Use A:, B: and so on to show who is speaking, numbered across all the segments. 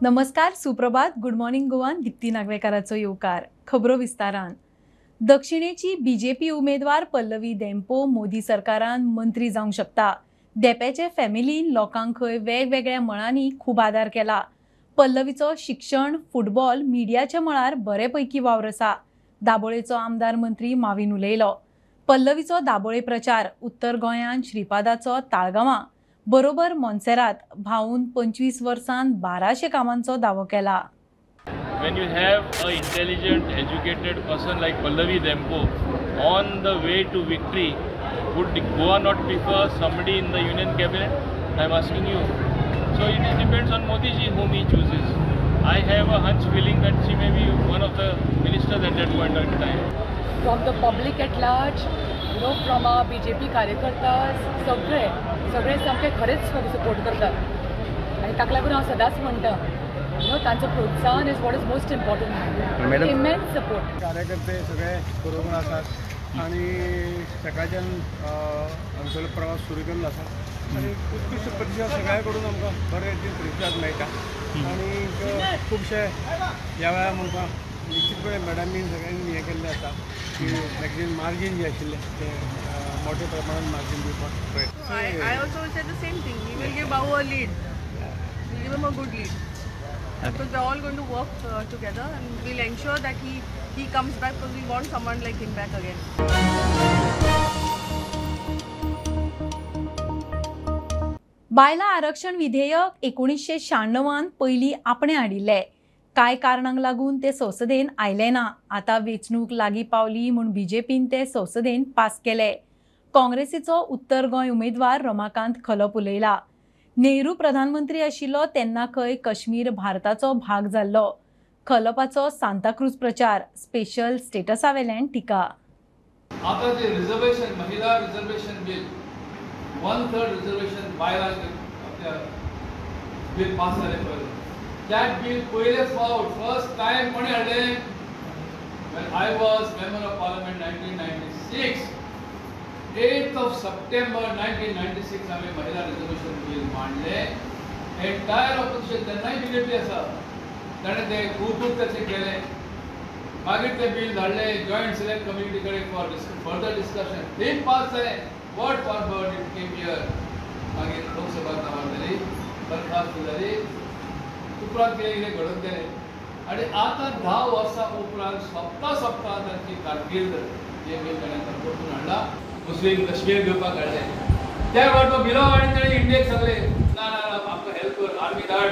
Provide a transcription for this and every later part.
A: नमस्कार, सुप्रभात, good morning गोवान दीप्ती नागवेकाराचो येवकार. खबरो विस्तारान. दक्षिणेची बीजेपी उमेदवार पल्लवी धेंपो मोदी सरकारान मंत्री जावंक शकता. धेंप्याचे फॅमिलीन लोकांक खंय वेगवेगळ्या मळांनी खूब आदार केला. पल्लवीचो शिक्षण, फुटबॉल, मिडियाच्या मळार बरे पैकी वावर आसा. दाबोळेचो आमदार मंत्री माविन उलयलो. पल्लवीचो दाबोळे प्रचार उत्तर गोंयांत श्रीपादाचो ताळगांवां बरोबर मोन्सेरात भाऊन 25 वर्सांत 1200 कामांचो दावो केला.
B: When you have an intelligent, educated person like Pallavi Dempo on the way to victory, would Goa not prefer somebody in the union cabinet? I am asking you. So it depends on Modi ji whom he chooses. I have a hunch feeling that she may be one of the ministers at that point in time.
C: From the public at large, you know, from our BJP कार्यकर्तास, सगळे सगळे सामके खरेंच म्हाका support करतात आनी ताका लागून हांव सदांच म्हणटा, you know, तांचो प्रोत्साहन is what is most important. Immense support.
D: कार्यकर्ते सगळे बरोबर आसात आनी सकाळच्यान आमचो प्रवास सुरू केल्लो आसा आनी उत्कृश्ट प्रतिसाद सगळ्या कडून आमकां बरे प्रतिसाद मेळटा आनी खुबशे ह्या वेळार आमकां निश्चितपणे मॅडमीन सगळ्यांनी हें केल्लें आसा की मॅगझीन मार्जीन जें आशिल्लें तें मोठ्या प्रमाणात मार्जीन दिवपाक प्रयत्न.
E: I also will say the same thing. We will give Babu a lead. We'll give him a good lead. Because we're all going to work together and we'll ensure that he comes back because we want someone like him back again.
A: बायला आरक्षण विधेयक 1996 पयलीं आपणें हाडिल्लें. कांय कारणांक लागून ते संसदेन आयलें ना. आतां वेंचणूक लागीं पावली म्हूण बीजेपीन ते संसदेन पास केले. काँग्रेसीचो उत्तर गोंय उमेदवार रमाकांत खलप उलयला. नेहरू प्रधानमंत्री आशिल्लो तेन्ना खंय काश्मीर भारताचो भाग जाल्लो. खलपाचो सांताक्रूज प्रचार, स्पेशल स्टेटसा वेल्यान टिका.
F: आतां जे रिजर्वेशन, महिला रिजर्वेशन बील, 1/3 रिजर्वेशन बायलांक आपल्या बील पास जालें पळय, that bill पयले फावट फर्स्ट टायम कोणी हाडलें? When I was member of parliament 1996, 8th of September 1996 आम्ही महिला रिजर्वेशन बील मांडले. एंटायर ऑपोजिशन तेन्नाय बीजेपी आसा, ताणें ते खूब खूब तशें केलें. मागीर तें बील धाडलें जॉयंट सिलेक्ट कमिटी कडेन for further discussion. Bill pass जालें, word for word it came here. मागीर लोकसभा नांवार जाली, बरखास्त जाली, उपरांत कितें कितें घडून गेलें. आनी आतां 10 वर्सां उपरांत सोंपता सोंपता तांची कारकीर्द जें बील ताणें आतां परतून हाडलां. मुस्लीम काश्मीर घेवपाक हाडलें त्या वेळार तो भिलो आनी ताणें इंडियेक सांगलें ना ना ना आमकां हेल्प कर, आर्मी धाड.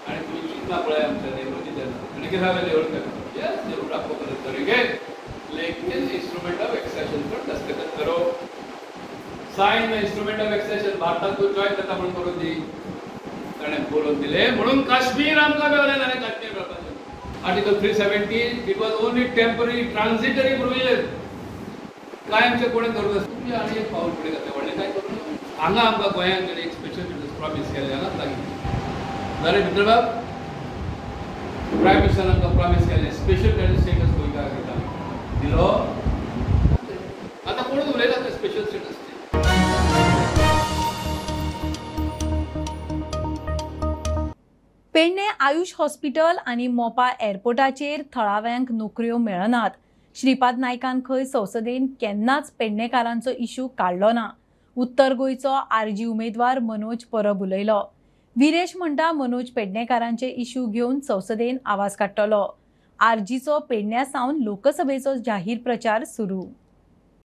F: आनी तुमी चिंतना पळय आमच्या नेहरूची तेन्ना ताणें कितें सांगलें नेहरू ताका, येस जरूर आपको मदत करेंगे, लेकिन इंस्ट्रुमेंट ऑफ एक्सेशन पर दस्तखत करो. सायन इंस्ट्रुमेंट ऑफ एक्सेशन भारताक तूं जॉयन जाता म्हणून करून दी. ताणें बरोवन दिलें म्हणून काश्मीर आमकां मेळलें. ताणें काश्मीर मेळपाचें. Article 370 it was only temporary transitory provision. काय आमचें कोणें करूं नासता. तुमी आनी एक पावल फुडें घातलें, व्हडलें कांय करूं ना. हांगा आमकां गोंयांत ताणें एक स्पेशल स्टेटस प्रॉमीस केल्लें हांगाच लागीं. जालें मित्रबाब, प्रायम मिनिस्टरान आमकां प्रॉमीस केल्लें स्पेशल स्टेटस गोंयकारांक दिता, दिलो. आतां कोणूच उलयना ते special status.
A: Pedne AYUSH hospital आनी मोपा एअरपोर्टाचेर थळाव्यांक नोकऱ्यो मेळनात. श्रीपाद नायकान खंय संसदेन केन्नाच पेडणेकारांचो इशू काडलो ना. उत्तर गोंयचो आरजी उमेदवार मनोज परब उलयलो. विरेश म्हणटा मनोज पेडणेकारांचे इशू घेवन संसदेन आवाज काडटलो. आरजीचो पेडण्या सावन लोकसभेचो जाहीर प्रचार सुरू.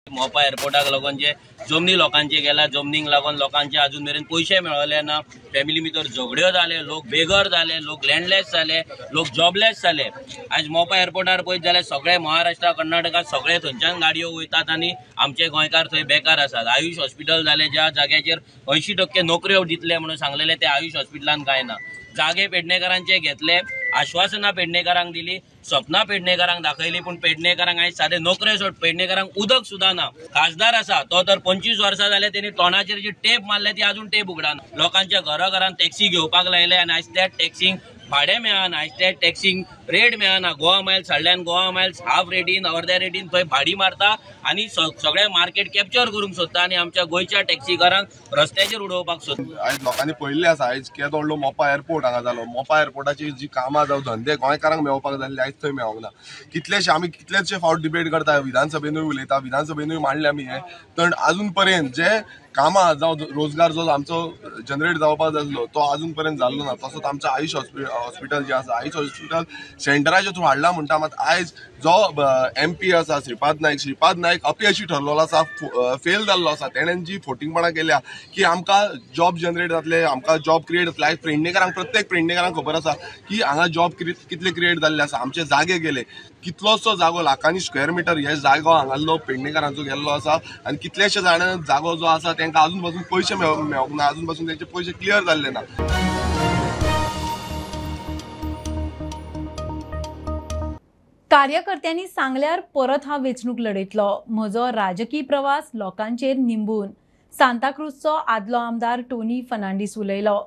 G: मोपा एअरपोर्टाक लागून जे जमनी लोकांचे गेला, जमनीक लागून लोकांचे अजून मेरेन पयशे मेळले ना. फॅमिली भितर झगड्यो जाले, लोक बेघर जाले, लोक लँडलेस जाले, लोक जॉबलेस जाले. आयज मोपा एअरपोर्टार पळयत जाल्यार सगळे महाराष्ट्र, कर्नाटका सगळे थंयच्यान गाडयो वयतात आनी आमचे गोंयकार थंय बेकार आसात. आयुष हॉस्पिटल जाले, ज्या जाग्याचेर 80% नोकऱ्यो दितले म्हणून सांगलेले ते आयुष हॉस्पिटलान कांय ना. जागे पेडणेकारांचे घेतले, आश्वासनां पेडणेकारांक दिली, सपनां पेडणेकारांक दाखयली, पूण पेडणेकारांक आयज सादे नोकरे सोड, पेडणेकारांक उदक सुद्दां ना. खासदार आसा तो तर 25 वर्सां जाले तेणी तोंडाचेर जी टेप मारल्या ती अजून टेप उगडाना. लोकांच्या घरा घरान टॅक्सी घेवपाक लायले आनी आयज त्या टॅक्सींक भाडें मेळना, आयज त्या टॅक्सींक रेट मेळना. गोवा मायल्स हाडल्यान गोवा मायल्स हाफ रेटीन अर्द्या रेटीन थंय भाडी मारता आनी सगळें मार्केट कॅप्चर करूंक सोदता आनी आमच्या गोंयच्या टॅक्सीकारांक रस्त्याचेर उडोवपाक सोदता.
H: आयज लोकांनी पळयल्लें आसा, आयज केदो व्हडलो मोपा एअरपोर्ट हांगा जालो, मोपा एअरपोर्टाची जी कामां जावं धंदे गोंयकारांक मेळोवपाक जाल्ले आयज थंय मेळोंक ना. कितलेशे आमी कितलेशे फावट डिबेट करता, विधानसभेनूय उलयता, विधानसभेनूय मांडले आमी हे, तर अजून पर्यंत जे कामां जावं रोजगार जो आमचो जनरेट जावपाक जाल्लो तो अजून पर्यंत जाल्लो ना. तसोच आमचो आयुष हॉस्पिटल जे आसा, आयुष हॉस्पिटल सेंटराच्या थ्रू हाडला म्हणटा, मात आयज जो एमपी आसा श्रीपाद नायक, श्रीपाद नायक अपयशी ठरलेलो आसा, फेल जाल्लो आसा. तेणें जी फोटिंगपणां केल्या की आमकां जॉब जनरेट जातले, आमकां जॉब क्रिएट जातले. आयज पेडणेकारांक, प्रत्येक पेडणेकारांक खबर आसा की हांगा जॉब कितले क्रिएट जाल्ले आसा. आमचे जागे गेले, कितलोसो जागो लाखांनी स्क्वेअर मिटर हे जागो हांगासलो पेडणेकारांचो गेल्लो आसा आनी कितलेशे जाणां जागो जो आसा तांकां अजून पासून पयशे मेळोंक ना, अजून पासून तेंचे पयशे क्लियर जाल्ले ना.
A: कार्यकर्त्यांनी सांगल्यार परत हांव वेंचणूक लढयतलो, म्हजो राजकीय प्रवास लोकांचेर निंबून, सांताक्रूजचो आदलो आमदार टोनी फर्नांडीस उलयलो.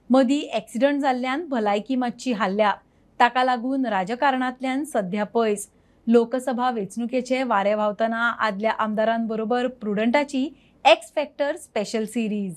A: मदीं एक्सिडंट जाल्ल्यान भलायकी मातशी हाल्ल्या, ताका लागून राजकारणांतल्यान सध्या पयस. लोकसभा वेंचणुकेचे वारे व्हांवतना आदल्या आमदारांबरोबर प्रुडंटाची एक्स फॅक्टर स्पेशल सिरीज.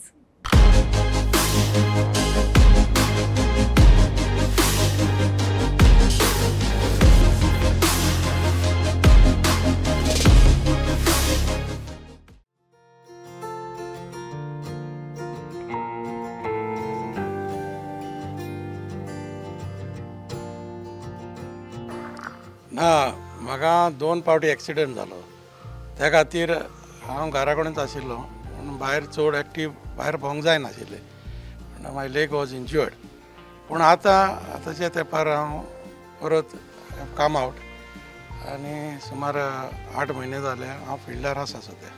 I: ना, म्हाका 2 फावटी एक्सिडंट जालो, त्या खातीर हांव घरा कडेनच आशिल्लो, पूण भायर चड एक्टीव भायर भोंवंक जायनाशिल्लें. माय लेग वॉज इंज्युअर्ड. पूण आतां आतांच्या तेंपार हांव परत काम आवट आनी सुमार 8 म्हयने जाले हांव फिल्डार आसा सद्या.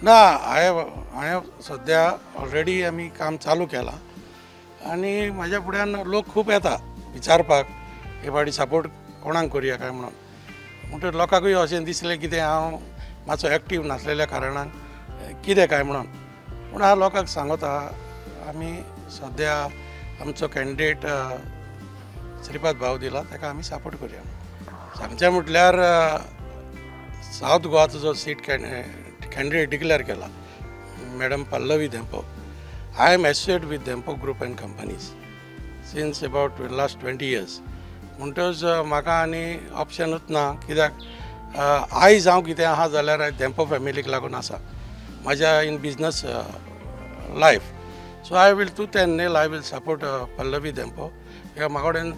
I: ना, हांवें सद्या ऑलरेडी आमी काम चालू केलां आनी म्हाज्या फुड्यान लोक खूब येता विचारपाक हे फावटी सपोर्ट कोणाक करुया काय म्हणून. म्हणटकीर लोकांकूय अशें दिसलें कितें हांव मातसो एक्टीव नासलेल्या कारणान कितें काय म्हणून. पूण हांव लोकांक सांगता आमी सद्या आमचो कॅन्डिडेट श्रीपाद भाऊ दिला ताका आमी सपोर्ट करुया. सांगचें म्हटल्यार सावथ गोवाचो जो सीट कॅन्डिडेट डिक्लेअर केला madam Pallavi Dempo, I am associate with Dempo group and companies since about last 20 years. म्हणटच म्हाका आनी ऑप्शनूच ना, कित्याक आयज हांव कितें आहा जाल्यार धेंपो फॅमिलीक लागून आसा म्हाज्या in business life. So I will tooth and nail I will support Pallavi Dempo. कित्याक म्हाका कडेन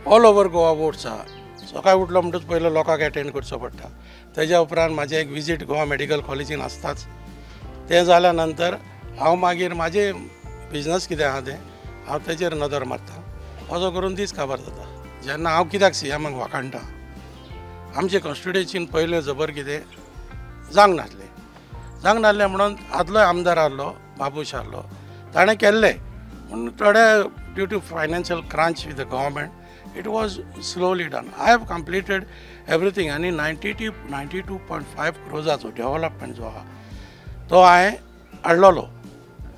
I: ऑल ओवर गोवा वोट्स आहा. सकाळी उठलो म्हणटच पयलो लोकांक एटेंड करचो पडटा, तेज्या उपरांत म्हाजें एक विजीट गोवा मेडिकल कॉलेजीन आसताच. तें जाल्या नंतर हांव मागीर म्हाजें बिजनस कितें आहा तें हांव तेजेर नदर मारता, असो करून दीस काबार जाता. जेन्ना हांव कित्याक सीएमाक वाखाणटा, आमचे कॉन्स्टिट्युएन्सीन पयलें जबर कितें जावंक नासलें, जावंक नासलें म्हणून आदलोय आमदार आहलो बाबूश आहलो, ताणें केल्लें, पूण थोडे due to financial crunch with the government it was slowly done. I have completed everything आनी 92.5 क्रोजाचो डेवलपमेंट जो आहा तो हांवें हाडलेलो.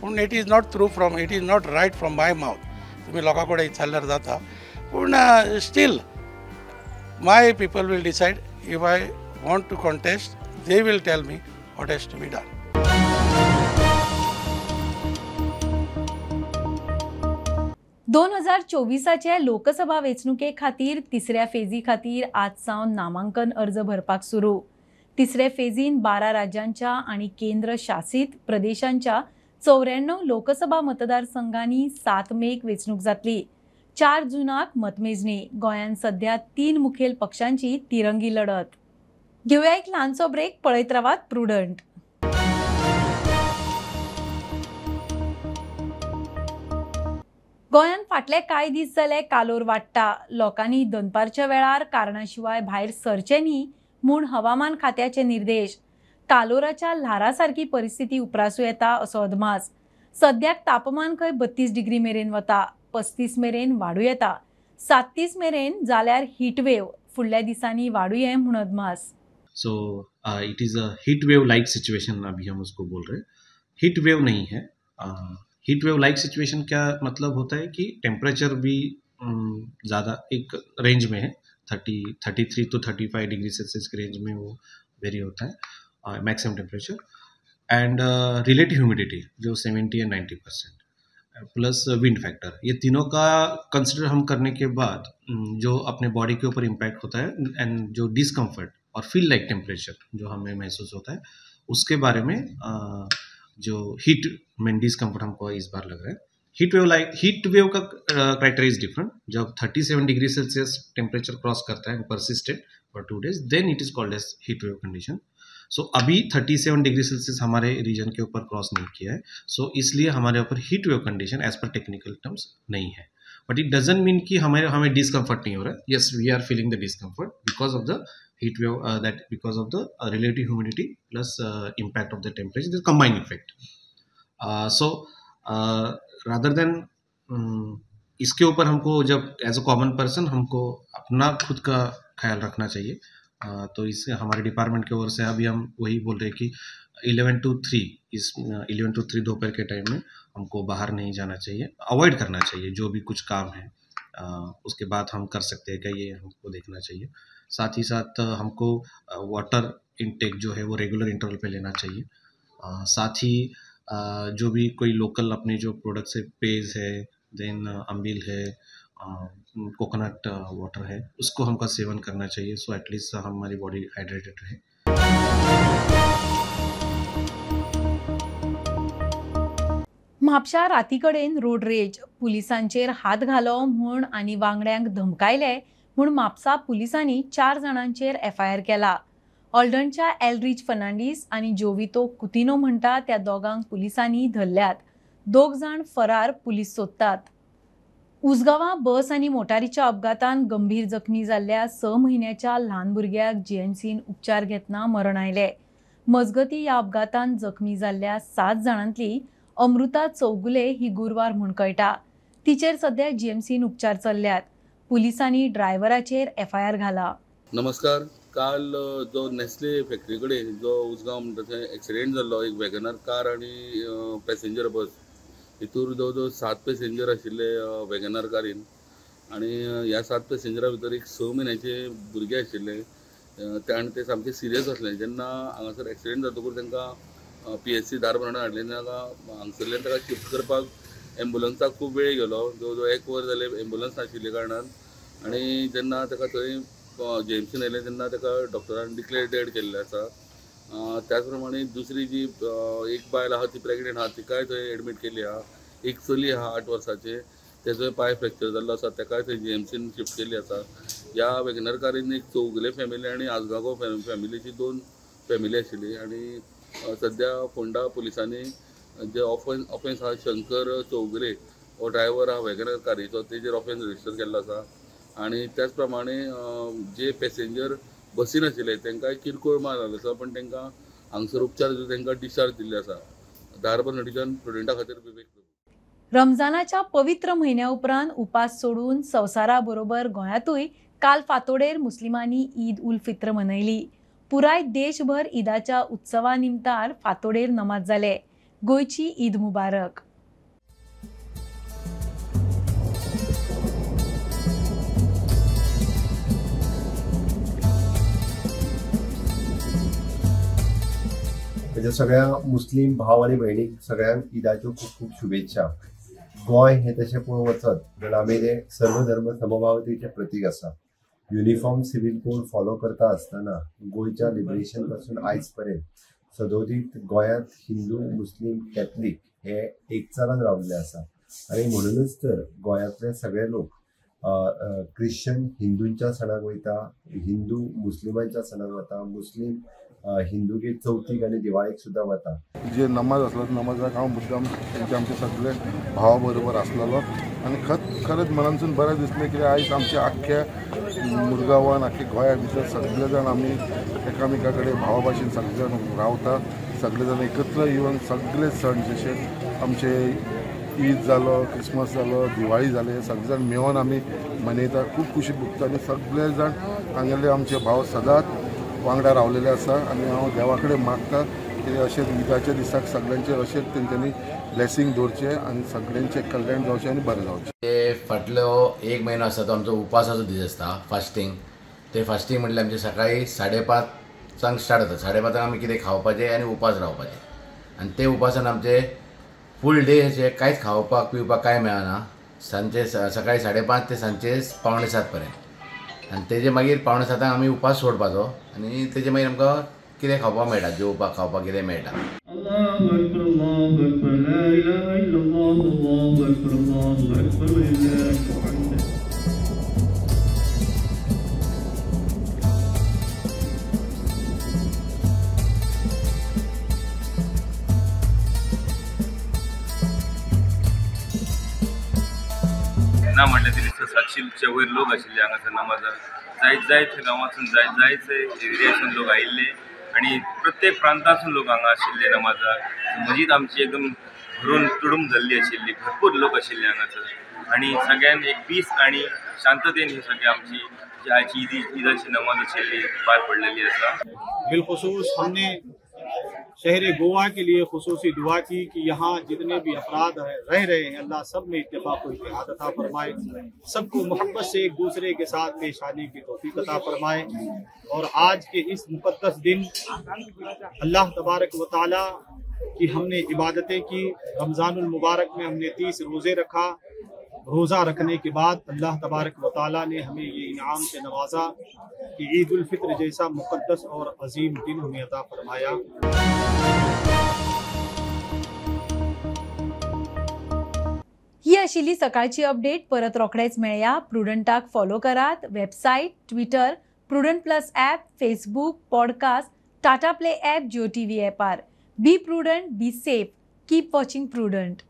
I: पूण it is not through from, it is not right from my mouth, तुमी लोकां कडेन विचारल्यार जाता. पूण still my people will decide if I want to contest, they will tell me what has to be done.
A: 2024 Lok Sabha वेंचणुके खातीर तिसऱ्या फेजी खातीर आज सावन नामांकन अर्ज भरपाक सुरू. तिसरे फेजीन 12 राज्यांच्या आनी केंद्र शासित प्रदेशांच्या 94 लोकसभा मतदारसंघांनी 7 मेक वेंचणूक जातली. 4 जूनाक मतमेजणी. गोंयांत सध्या 3 मुखेल पक्षांची तिरंगी लढत. घेवया एक ल्हानसो ब्रेक, पळयत रावात प्रुडंट. गोंयांत फाटले कांय दीस जाले कालोर वाडटा. लोकांनी दनपारच्या वेळार कारणा शिवाय भायर सरचें न्ही म्हूण हवामान खात्याचे निर्देश. कालोराच्या ल्हारा सारकी परिस्थिती उप्रासूं येता असो अदमास. सद्याक तापमान खंय 32 डिग्री मेरेन वता, 35 मेरेन वाडूं येता, 37 मेरेन जाल्यार हीटवेव फुडल्या दिसांनी वाडूं ये म्हूण अदमास.
J: So it is a heat wave like situation, अभी हम उसको बोल रहे हैं. हीट वेव नहीं है. हीट वेव लाइक सिचुएशन क्या मतलब होता है कि टेम्परेचर भी ज़्यादा एक रेंज में है, 33 टू 35 डिग्री सेल्सियस के रेंज में वो वेरी होता है maximum temperature. And relative humidity जो 70 and 90% plus wind factor, ये तीनों का कंसिडर हम करने के बाद जो अपने बॉडी के ऊपर इम्पैक्ट होता है एंड जो डिस्कम्फर्ट और फील लाइक टेम्परेचर जो हमें महसूस होता है उसके बारे में जो हीट में डिस्कम्फर्ट हमको इस बार लग रहा है। हीट वेव लाइक हीट वेव का क्राइटेरिया is different. जब 37 डिग्री सेल्सियस टेम्परेचर क्रॉस करता है persistent for 2 days, then it is called as heat wave condition. So अभी 37 डिग्री सेल्सियस हमारे रीजन के ऊपर क्रॉस नहीं किया है, सो इसलिए हमारे ऊपर heat wave condition as per technical terms नहीं है। बट it doesn't mean कि हमें डिस्कम्फर्ट नहीं हो रहा है। Yes, we are feeling the discomfort because of the heat wave, that because of the relative humidity plus impact of the temperature, the combined effect. So rather than इसके ऊपर हमको जब as a common person हमको अपना खुद का ख्याल रखना चाहिए। तो इस हमारे डिपार्टमेंट की ओर से अभी हम वही बोल रहे हैं कि 11 to 3, इस 11 to 3 दोपहर के टाइम में हमको बाहर नहीं जाना चाहिए, अवॉइड करना चाहिए। जो भी कुछ काम है उसके बाद हम कर सकते हैं क्या, ये हमको देखना चाहिए। साथ ही साथ हमको वाटर इनटेक जो है वो रेगुलर इंटरवल पे लेना चाहिए। साथ ही जो भी कोई लोकल अपने जो प्रोडक्ट्स है, पेज है, then अम्बिल है, कोकोनट वाटर है, उसको हमका सेवन करना चाहिए। सो एटलीस्ट हमारी बॉडी हाइड्रेटेड रहे।
A: म्हापशा राती कडेन रोड रेज, पुलिसांचेर हात घालो म्हूण आनी वांगड्यांक धमकायले म्हूण म्हापसा पुलिसांनी 4 जाणांचेर एफआयआर केला। ऑल्डनच्या एलरीच फर्नांडीस आनी जोवितो कुतिनो म्हणटा त्या दोगांक पुलिसांनी धरल्यात। 2 जाण फरार, पुलीस सोदतात। उसगांवां बस आनी मोटारीच्या अपघातान गंभीर जखमी जाल्ल्या 6 म्हयन्याच्या ल्हान भुरग्याक जीएमसीन उपचार घेतना मरण आयलें। मजगती ह्या अपघातान जखमी जाल्ल्या 7 जाणांतली अमृता चौगुले ही गुरवार म्हूण कळटा। तिचेर सद्या जीएमसीन उपचार चल्ल्यात। पुलिसांनी ड्रायव्हराचेर एफआयआर घाला।
K: नमस्कार। काल जो नेस्ले फॅक्टरी कडेन जो उसगांव म्हणटा थंय एक्सिडेंट जाल्लो, एक वॅगनार कार आनी पॅसेंजर बस, हितूर जवळ जवळ 7 पॅसेंजर आशिल्ले वॅगनार कारीन आनी ह्या 7 पॅसेंजरा भितर एक 6 म्हयन्याचे भुरगे आशिल्ले आनी ते सामके सिरियस आसले। जेन्ना हांगासर एक्सिडेंट जातकूच तांकां पीएचसी धारबांदोडा हाडले, तेन्ना हांगसरल्यान ताका शिफ्ट करपाक एम्बुलन्साक खूब वेळ गेलो, जवळ जवळ 1 वर जालें एम्बुलन्स नाशिल्ले कारणान। आनी जेन्ना ताका थंय जीएमसीन आयलें तेन्ना ताका डॉक्टरान डिक्लेअर डेड केल्लें आसा। त्याच प्रमाणे दुसरी जी एक बायल आहा ती प्रेग्नेंट आहा, तिकाय थंय एडमीट केल्ली आहा। एक चली आहा 8 वर्सांचे, तेजोय पांय फ्रॅक्चर जाल्लो आसा, ताकाय थंय जीएमसीन शिफ्ट केल्ली आसा। ह्या वॅगनर कारीन एक चौगुले फॅमिली आनी आजगांव फॅमिलीची 2 फॅमिली आशिल्ली आनी सद्या फोंडा पुलिसांनी जे ऑफेन्स आहा शंकर चौगुले हो ड्रायव्हर आहा वॅगनर कारीचो, तेजेर ऑफेन्स रजिस्टर केल्लो आसा। आनी त्याच प्रमाणे जे पॅसेंजर बसीन आशिल्ले तांकांय किरकोळ मार जाल्लो आसा, पण तांकां हांगसर उपचार दिवन तांकां डिस्चार्ज दिल्ले आसा। धारबांदोडेच्यान प्रुडंटा खातीर विवेक प्रभू।
A: रमजानाच्या पवित्र म्हयन्या उपरांत उपास सोडून संवसारा बरोबर गोंयांतूय काल फांतोडेर मुस्लिमांनी ईद उल फित्र मनयली। पुराय देशभर ईदाच्या उत्सवा निमतान फांतोडेर नमाज जाले। गोंयची ईद मुबारक।
L: म्हज्या सगळ्या मुस्लीम भाव आनी भयणीक सगळ्यांक ईदाच्यो खूब खूब शुभेच्छा। गोंय हें तशें पळोवंक वचत जाल्यार आमी तें सर्वधर्म समभावतेचें प्रतीक आसा। युनिफॉर्म सिव्हील कोड फॉलो करता आसतना गोंयच्या लिबरेशन पासून आयज पर्यंत सदोदीत गोंयांत हिंदू मुस्लीम कॅथलीक हे एकचारान रावल्ले आसा आनी म्हणूनच तर गोंयांतले सगळे लोक क्रिश्चन हिंदूंच्या सणाक वयता, हिंदू मुस्लिमांच्या सणाक वता, मुस्लीम हिंदूगे चवथीक आनी दिवाळेक सुद्दां वता।
M: जे नमाज आसलो नमाजाक हांव मुद्दाम तेंच्या आमच्या सगळे भावा बरोबर आसलेलो आनी खरेंच मनानसून बरें दिसलें कित्याक आयज आमच्या आख्ख्या मुरगांवान आख्ख्या गोंया भितर सगळे जाण आमी एकामेका कडेन भावा भाशेन सगळे जाण रावता, सगळे जाण एकत्र येवन सगळे सण जशे आमचे ईद जालो, क्रिसमस जालो, दिवाळी जाली, सगळे जाण मेळोन आमी मनयता, खूब खुशी भोगता आनी सगळे जाण हांगेले आमचे भाव सदांच वांगडा रावलेले आसा आनी हांव देवा कडेन मागता कित्याक अशेंच ईदाच्या दिसाक सगळ्यांचे अशेंच तेंच्यांनी ब्लेसिंग दवरचें आनी सगळ्यांचें कल्याण जावचें आनी बरें जावचें.
N: ते फाटलो एक म्हयनो आसता तो आमचो उपासाचो दीस आसता, फास्टींग. ते फास्टींग म्हटल्यार आमचें सकाळी 5:30 स्टार्ट जाता. 5:30 आमी कितें खावपाचें आनी उपास रावपाचें आनी ते उपासान आमचे फूल डे अशें कांयच खावपाक पिवपाक कांय मेळना. सांजचे सकाळी 5:30 ते सांजचे 6:45 पर्यंत आनी तेजे मागीर 6:45 आमी उपास सोडपाचो आनी तेजे मागीर आमकां कितें खावपाक मेळटा, जेवपाक खावपाक कितें मेळटा.
O: ना म्हटलें तरी 700 वयर लोक आशिल्ले हांगासर नमाजाक. जायत जायत गांवांतसून जायत जायत एरियासून लोक आयिल्ले आनी प्रत्येक प्रांतासून लोक हांगा आशिल्ले नमाजाक. मजीद आमची एकदम भरून तुडूंब जाल्ली आशिल्ली, भरपूर लोक आशिल्ले हांगासर आनी सगळ्यान एक पीस आनी शांततेन ही सगळी आमची जी आयची ईदाची नमाज आशिल्ली पार पडलेली आसा.
P: बिलखुसूस हमने शहर गोवा के लिए खुसूसी दुआ की कि यहाँ जितने भी अफराद रह रहे हैं अल्लाह सब में इत्तेफाक और इत्तेहाद अता फरमाए, सबको मोहब्बत से एक दूसरे के साथ पेश आने की तौफीक अता फरमाए। और आज के इस मुक़द्दस दिन अल्लाह तबारक व तआला की हमने इबादतें की। रमज़ानुल मुबारक में हमने 30 रोज़े रखा। रोज़ा रखने के बाद अल्लाह तबारक व तआला ने हमें ये इनाम से नवाजा कि ईद उल फित्र जैसा मुक़द्दस और अजीम दिन हमें अता फरमाया।
A: ही आशिल्ली सकाळची अपडेट. परत रोखडेच मेळया. प्रुडंटाक फॉलो करात. Website, Twitter, Prudent plus app, Facebook, podcast, Tata Play app, Jio TV ॲपार. Be prudent, be safe, keep watching Prudent.